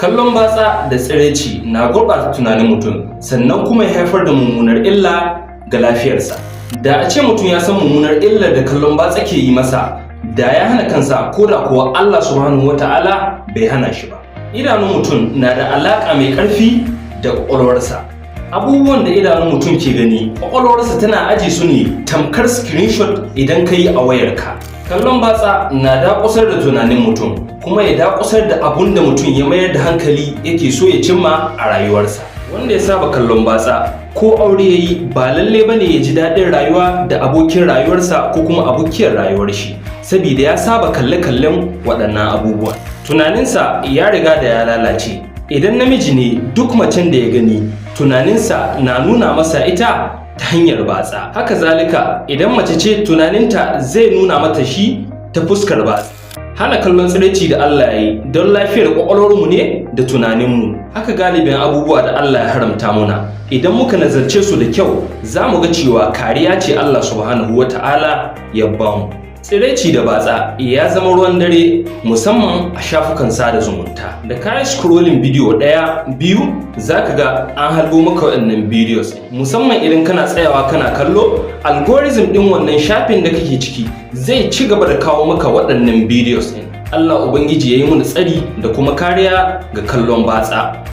Kallon batsa da tsiraici na gurɓata tunanin mutum, sannan kuma ya haifar da mummunar illa ga lafiyarsa. Da a ce mutum ya san mummunar illar da kallon batsa ke yi masa, da ya hana kansa, ko da kuwa Allah Subhanahu wata'ala bai hana shi ba. Idanun mutum na da alaƙa mai ƙarfi da ƙwaƙwalwarsa. Abubuwan da idanun mutum ke gani, ƙwaƙwalwarsa tana aje su ne tamkar screenshot idan ka yi a wayarka. Kallon batsa na dakusar da tunanin mutum, kuma ya dakusar da abun da mutum ya mayar da hankali yake so ya cimma a rayuwarsa. Wanda ya saba kallon batsa, ko aure ya yi, ba lalle bane ya ji daɗin rayuwa da abokin rayuwarsa ko kuma abokiyar rayuwar shi, saboda ya saba kalle-kallen waɗannan abubuwan. Tunaninsa ya riga da ya lalace. Idan namiji ne, duk macen da ya gani, tunaninsa na nuna masa ita ta hanyar batsa. Haka zalika idan mace ce, tunaninta zai nuna mata shi ta fuskar batsa. Hana kallon tsiraici da Allah ya yi don lafiyar kwakwalwarmu ne da tunaninmu. Haka galibin abubuwa da Allah ya haramta muna, idan muka nazarce su da kyau, za mu ga cewa kariya ce Allah Subhanahu wa Ta'ala ya bamu. Tsiraici da batsa ya zama ruwan dare, musamman a shafukan sada zumunta. Da kayi scrolling bidiyo ɗaya, biyu, za ka ga an halbo maka waɗannan videos. Musamman idan kana tsayawa kana kallo, algorithm ɗin wannan shafin da kake ciki zai ci gaba da kawo maka waɗannan videos ɗin. Allah Ubangiji ya yi mana tsari da kuma kariya ga kallon batsa.